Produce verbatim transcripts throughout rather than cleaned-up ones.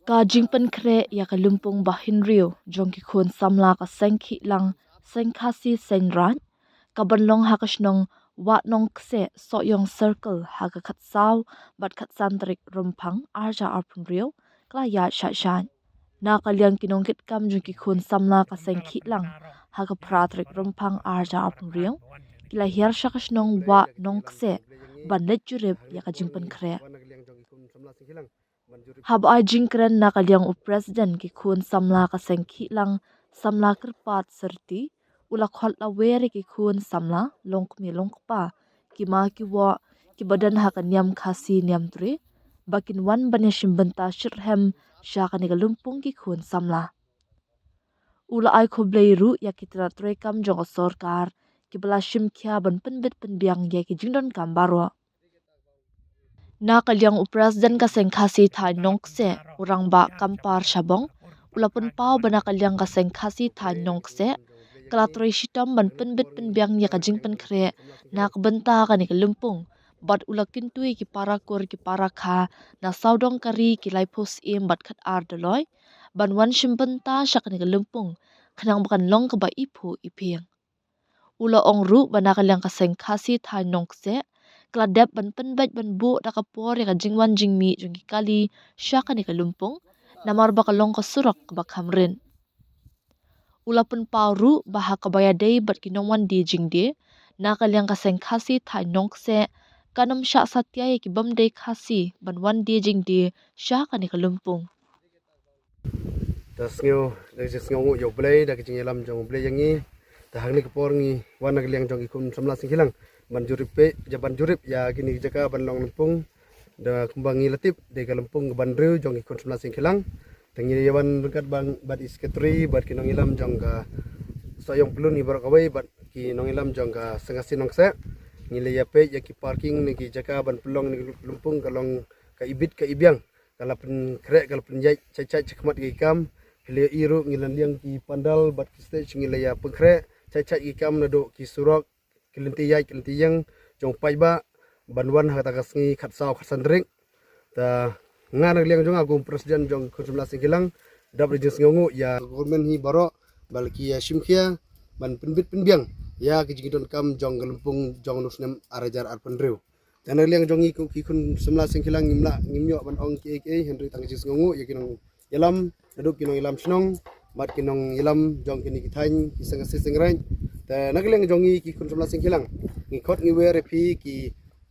Ka jingpynkhreh ïa ka lympung ba hynriew jong ki khun samla ka Seng Khihlang, Seng Khasi Seng Raid, ka ban long ha ka shnong Wah Nongkseh, Sohiong Circle, ha ka khatsaw bad khatsan tarik Rymphang arhajar arphew hynriew, ka la ïaid shah shah. Na ka liang ki nongkitkam jong ki khun samla ka Seng Khihlang, ha ka phra tarik Rymphang arhajar arphew hynriew, ki la hiar sha ka shnong Wah Nongkseh ban leit jurip ïa ka jingpynkhreh. Haba ai jingkren na ka liang u president ki khun samla ka Seng Khihlang, samla Kyrpad Syrti, u la khot la wer ïa ki khun samla, long kmie long kpa, ki ma ki wah, ki ba don ha ka niam Khasi niam Tre, ba kin wan ban ïashim bynta shitrhem sha kane ka lympung ki khun samla. U la ai khublei ruh ïa ki tnat treikam jong ka sorkar, ki ba la shim khia ban pynbit pynbiang ïa ki jingdonkam baroh. Na ka liang u president ka Seng Khasi Thaiñ Nongkseh, u Rangbah Kampar Shabong, u la pynpaw ba na ka liang ka Seng Khasi Thaiñ Nongkseh ka la trei shitom ban pynbit pynbiang ïa ka jingpynkhreh na ka bynta kane ka lympung, bad u la kyntu ïa ki para kur ki para kha na sawdong ka ri, ki laiphew syiem bad khatar doloi, ban wan shim bynta sha kane ka lympung, khnang ba kan long kaba iphuh iphieng. U la ong ruh ba na ka liang ka Seng Khasi Thaiñ Nongkseh ka la dep ban pynbeit ban buh da ka por ïa ka jingwan jingmih jong ki kali sha kane ka lympung, namar ba ka long ka surok kaba kham rit. U la pynpaw ruh ba ha kaba ïadei bad ki nongwan die jingdie, na ka liang ka Seng Khasi Thaiñ Nongkseh kan ym shah satia ïa ki bym dei Khasi ban wan die jingdie sha kane ka lympung. Da sngew, da ka jingsngewnguh ïa U Blei, da ka jingïalam jong U Blei ïa ngi. Da hangne ka por ngi wan na ka liang jong ki khun samla Seng Khihlang ban jurip peit, ïa ban jurip ïa kine ki jaka ban long lympung. Da kumba ngi la tip, dei ka lympung kaba hynriew jong ki khun samla Seng Khihlang. Da ngi ïa wan ryngkat bad, bad i secretary, bad ki nongïalam jong ka Sohiong Pyllun hi baroh kawei, bad ki nongïalam jong ka Seng Khasi Nongkseh. Ngi la ïa peit ïa ki parking ne ki jaka ban pynlong ne ki lympung ka long ka ibit ka ibiang. Ka la pynkhreh, ka la pynïaid shait shait shakhmat ki kam. Phi la ïohi ruh ngi la liang ki pandal bad ki stage ngi la ïa pynkhreh shait shait ki kam, naduh ki surok, ki lynti ïaid ki lynti ïeng jong paidbah ban wan ha kata ka sngi khatsaw khatsan tarik. Ta nga na ka liang jong nga kum president jong khun samla Seng Khihlang, dap da jingsngewnguh ïa government hi baroh ba la ki ïa shim khia ban pynbit pynbiang ïa ki jingdonkam jong ka lympung jong u snem arhajar arphew hynriew. Te na ka liang jong ngi ki khun samla Seng Khihlang ngim lah ngim ïoh ban ong kiei kiei, hynrei tang ka jingsngewnguh ïa ki nongïalam, naduh ki nongïalam shnong bad ki nongïalam jong kine ki thaiñ, ki Seng Khasi Seng Raid. Te na ka liang jong ngi ki khun samla Seng Khihlang ngi khot ngi wer ïa phi ki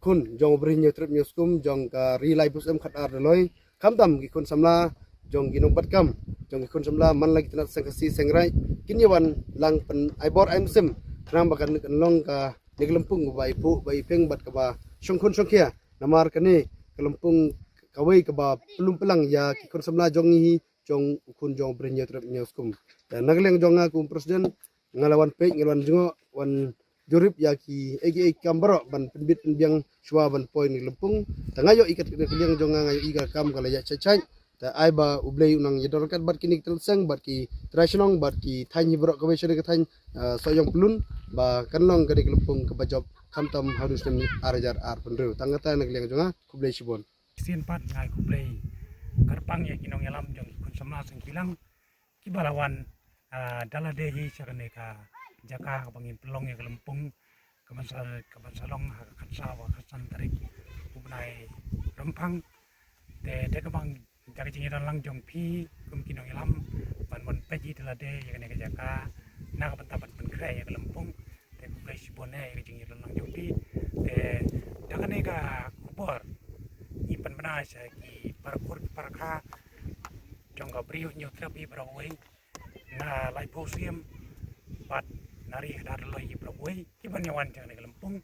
khun jong u Bri Hynñiewtrep Hynñiewskum jong ka ri laiphew syiem khatar doloi, khamtam ki khun samla jong ki nongbat kam, jong ki khun samla man la ki tnat Seng Khasi Seng Raid, kin ïa wan lang pyn ai bor ai mynsiem khnang ba kan, kan long kane ka lympung kaba iphuh ba iphieng bad kaba shongkhun shongkhia. Namar kane ka lympung kawei kaba pynlum pynlang ïa ki khun samla jong ngi hi, jong u khun jong u Bri Hynñiewtrep Hynñiewskum. Te na ka liang jong nga kum president nga la wan peit, nga la wan jngoh, wan jurip ïa kiei kiei ki kam baroh ban pynbit pynbiang shuwa ban poi na ka lympung. Te nga ïohi kat na ka liang jong nga, nga ïohi ka kam ka la ïaid shait shait. Te ai ba U Blei u nang ïadon ryngkat bad kine ki trai seng bad ki trai shnong bad ki thaiñ hi baroh kawei sha kane ka thaiñ, eh, Sohiong Pyllun, ba kan long kane ka lympung kaba jop khamtam ha u snem arhajar arphew hynriew. Tang kata na ka liang jong nga, khublei shibun. Shisien pat nga ai khublei kyrpang ïa ki nongïalam jong ki khun samla Seng Khihlang kiba la wan, ah, da lade hi sha kane ka jaka kaba ngin pynlong ïa ka lympung, ka ban sa, ka ban sa long ha ka khatsaw bad khatsan tarik u bnai Rymphang. Te da kaba, da ka jingïadonlang jong phi kum ki nongïalam ban wan peit hi da lade ïa kane ka jaka na ka bynta ban pynkhreh ïa ka lympung. Te khublei shibun eh ïa ka jingïadonlang jong phi. Te da kane ka khubor ngi pynbna sha ki para kur ki para kha jong ka Bri Hynñiewtrep hi baroh kawei, na laiphew syiem bad na ri khatar doloi hi baroh kawei kiban ïa wan sha kane ka lympung.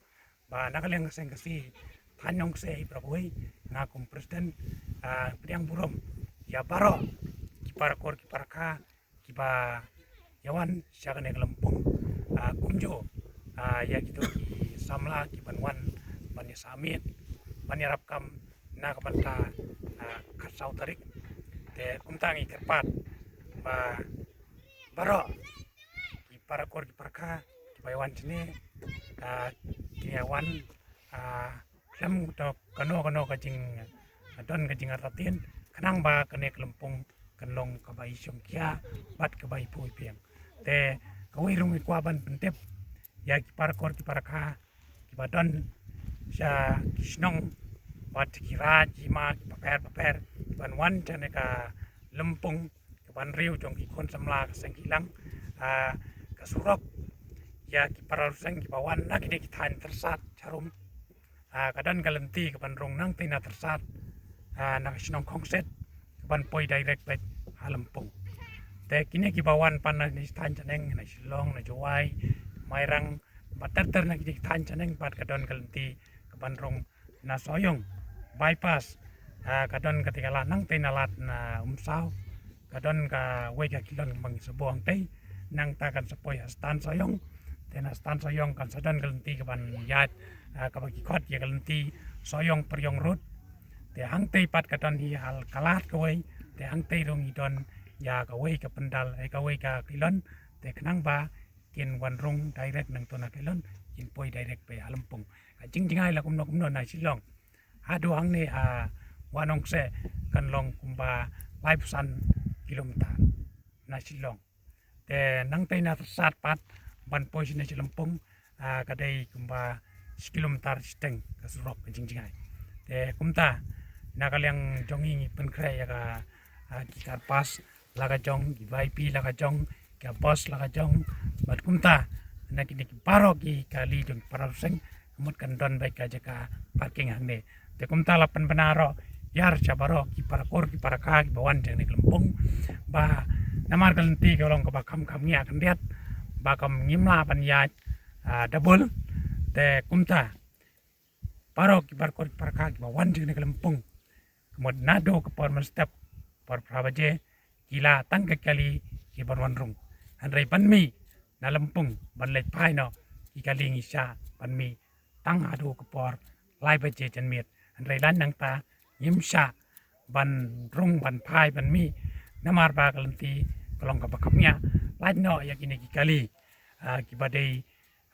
Ba na ka liang ka Seng Khasi Thaiñ Nongkseh hi baroh kawei, nga kum president, ah, pdiang burom ïa baroh ki para kur ki para kha kiba ïa wan sha kane ka lympung, ah, kumjuh, ah, ïa kito ki samla kiban wan ban ïa sah miet ban ïarap kam na ka bynta, ah, khatsaw tarik. Te kumta ngi kyrpad ba baroh ki para kur ki para kha kiba ïa wan shane, ah, kin ïa wan, ah, khlem da kano kano ka jing, don ka jingartatien, khnang ba kane ka lympung kan long kaba i shongkhia bad kaba i poi piang. Te kawei ruh ngi kwah ban pyntip ïa ki para kur ki para kha kiba don sha ki shnong bad ki raid ki ma ki paper paper kiban wan sha kane ka lympung kaban riew jong ki khun samla ka seng ki lang, ah, ka surok ïa ki para ryseng kiba wan na kine ki thaiñ Tyrsad Jarum. Ah, ka don ka lynti kaban rung nangtei na Tyrsad, ah, na ka shnong Khongset kaban poi direct beit ha lympung. Te kine kiba wan pan na kine ki thaiñ shaneng, na Shillong, na Jowai, Mairang, bad ter ter na kine ki thaiñ shaneng bad ka don ka lynti kaban rung na Sohiong bypass, ah, ka don kata ka lad nangtei na lad na Umsaw, ka don kawei ka kilon ba ngi sa buh hangtei, nangta kan sa poi ha Stan Sohiong. Te na Stan Sohiong kan sa don ka lynti kaban ïaid, ah, kaba ki khot ïa ka lynti Sohiong Pyrshong Road. Te hangtei pat ka don hi ha ka lad kawei, te hangtei ruh ngi don ïa kawei ka pyndal, eh, kawei ka kilon, te khnang ba kin wan rung direct nangto na kilon, kin poi direct beit ha lympung. Ka jingjngai la kumno kumno na Shillong haduh hangne ha Wanong se kan long kumba laiphew san kilometer na Shillong. Te nangtei na Tyrsad pat ban poi shane sha lympung, ah, ka dei kumba shi kilometer shiteng ka surok ka jingjngai. Te kumta na ka liang jong ngi ngi pynkhreh ïa ka, ah, ki car pass la ka jong, ki V I P la ka jong, ki bus la ka jong, bad kumta na kine ki baroh ki kali jong ki para ryseng, mut kan don beit ka jaka parking hangne. Te kumta la pynbna ruh ïa sha baroh ki para kur ki para kha kiba wan jong kane ka lympung, ba namar ka lynti ka long kaba kham kham ngiah khyndiat, ba kam ngim lah ban ïaid, ah, double. Te kumta baroh ki para kur ki para kha kiba wan jong kane ka lympung, ka mut naduh ka por mynstep, por phra baje, ki la tang ka kali kiban wan rung. Hynrei ban mih na lympung ban leit phai noh, ki kali ngi shah ban mih tang haduh ka por lai baje janmiet. Hynrei lait nangta ngim shah ban rung ban phai ban mih, namar ba ka lynti ka long kaba kham ngiah. Lait noh ïa kine ki kali, ah, kiba dei,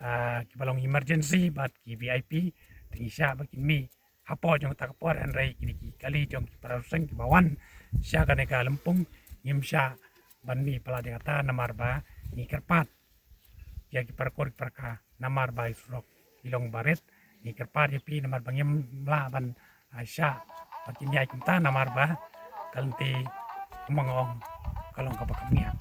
ah, kiba long emergency bad ki V I P, te ngi shah ba kin mih hapoh jong kata ka por, hynrei kine ki kali jong ki para ryseng kiba wan sha kane ka lympung ngim shah ban mih palat ïa kata, namar ba ngi kyrpad ïa ki para kur ki para kha, namar ba i surok i long barit. Ngi kyrpad ïa phi namar ba ngim lah ban, ah, shah ba kin ïaid kumta, namar ba ka lynti kumba nga ong ka long kaba kham ngiah.